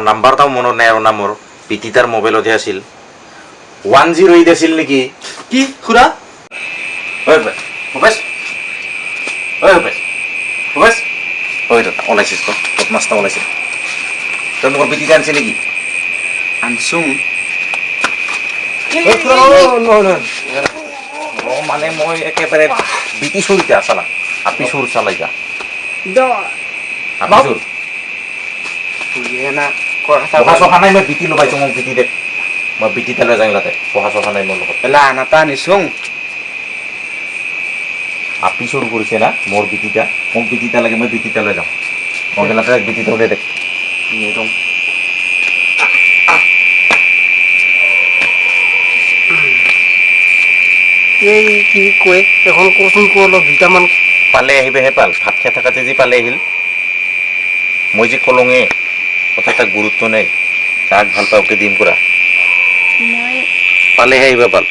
নাম্বাৰটাও মনত নাই আৰু না মোৰ পিতিতাৰ মোবাইলতহে আছিল। 108 আছিল নেকি? কি খুৰা? ঐ ভূপেশ, ঐ ভূপেশ, ভূপেশ, ঐ ওলাইছিস তো বদমাছটা ওলাইছে। তই মোৰ পিতিতা আনছি নেকি? আনচোং। মানে মই একেবাৰে বিটি চুৰ এতিয়া চালা, আপি চুৰ চালা এতিয়া। আপি চুৰ। পঢ়া চহা নাই, মই বিটি লগাইছো, মোক বিটি দে, মই বিটি লৈ যাওঁ তাতে। পঢ়া চহা নাই মোৰ লগত। আনাটা আনিছোং। আপি চুৰ কৰিছে না মোৰ বিটিটা, মোক বিটিটা লাগে, মই বিটিটা লৈ যাওঁ। মই গেলাতে বিটিটা উলিয়াই দে। এই কি কয় এখন কচোন কো অলপ দুটামান পালে আহিবেহে পাল, ভাত খাই থাকাতে যি পালে আহিল। মই যে কলঙে কথা তাক গুৰুত্ব নাই, যাক ভাল পাওঁ ওকে দিম কৰা। মই পালেহে আহিব পাল।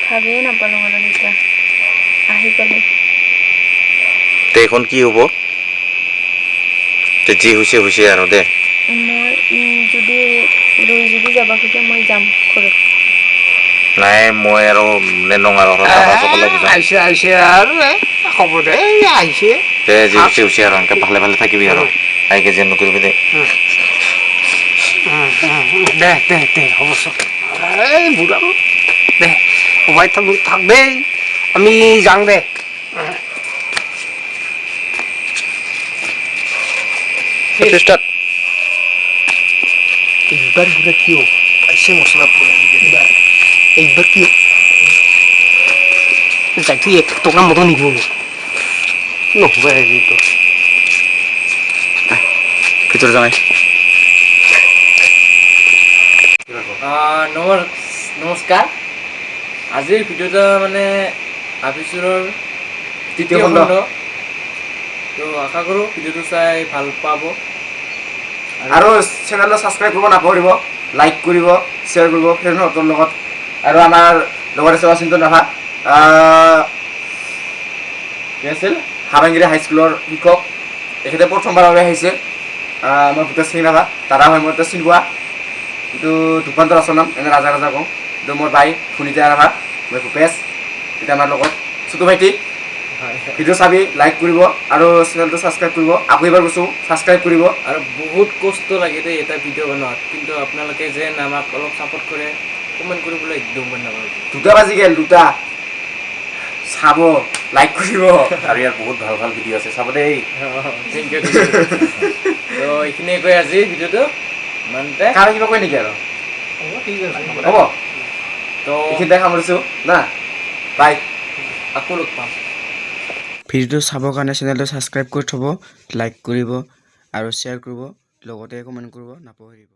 ভাবিয়ে নাপালো মানে এতিয়া আহি পালে। তে এখন কি হ'ব? তে যি হৈছে হৈছে আৰু দে। মই যদি লৈ যদি যাব খোজে মই যাম ঘৰত। নাই মই আৰু নেনং আৰু আহিছে আহিছে আৰু হ'ব দে, আহিছে। দে যি হৈছে হৈছে আৰু, এনেকে ভালে ভালে থাকিবি আৰু, আইকে যেন নকৰিবি দে। দে দে দে হ'ব চব। এই বুঢ়া দে সোমাই থাক থাক দেই, আমি যাওঁ দে। একবাৰ বুঢ়া কিয় আহিছে মছলা পুৰা একবাৰ কিয় যাইতো 1 টকা মতো নিদিব মোক নহ'ব হেৰিটো। ভিতৰত যাওঁ। নমস্কাৰ, আজিৰ ভিডিঅ'টো মানে আপিচুৰৰ তৃতীয় খণ্ড। তো আশা কৰোঁ ভিডিঅ'টো চাই ভাল পাব আৰু চেনেলটো ছাবস্ক্ৰাইব কৰিব নাপাহৰিব, লাইক কৰিব, শ্বেয়াৰ কৰিব ফ্ৰেণ্ডহঁতৰ লগত। আৰু আমাৰ লগত আছে অচিন্তন ৰাভা, কি আছিল হাবাংগিৰি হাইস্কুলৰ শিক্ষক, তেখেতে প্ৰথমবাৰৰ বাবে আহিছে। আমাৰ ভূপেশ সিং ৰাভা দাদা হয়, মই চিনি পোৱা, কিন্তু ধূপান্তৰ আচল নাম, এনে ৰাজা ৰাজা কওঁ। কিন্তু মোৰ ভাই সুনীতা ৰাভা, মই ভূপেশ, এতিয়া আমাৰ লগত ছোটো ভাইটি। ভিডিঅ' চাবি, লাইক কৰিব আৰু চেনেলটো ছাবস্ক্ৰাইব কৰিব। আকৌ এবাৰ কৈছোঁ, ছাবস্ক্ৰাইব কৰিব। আৰু বহুত কষ্ট লাগে দেই এটা ভিডিঅ' বনোৱাত, কিন্তু আপোনালোকে যেন আমাক অলপ ছাপোৰ্ট কৰে, কমেণ্ট কৰিবলৈ একদম নাপাহৰিব। 2টা বাজি গ'ল, 2টা চাব, লাইক কৰিব। আৰু ইয়াৰ বহুত ভাল ভাল ভিডিঅ' আছে, চাব দেই। Thank U. তো এইখিনিয়ে কৈ আজি ভিডিঅ'টো ইমানতে। কাৰো কিবা কয় নেকি আৰু? হ'ব, তো এইখিনিতে সামৰিছোঁ না, বাই, আকৌ লগ পাম। ভিডিঅ'টো চাবৰ কাৰণে চেনেলটো ছাবস্ক্ৰাইব কৰি থ'ব, লাইক কৰিব আৰু শ্বেয়াৰ কৰিব, লগতে কমেণ্ট কৰিব নাপাহৰিব।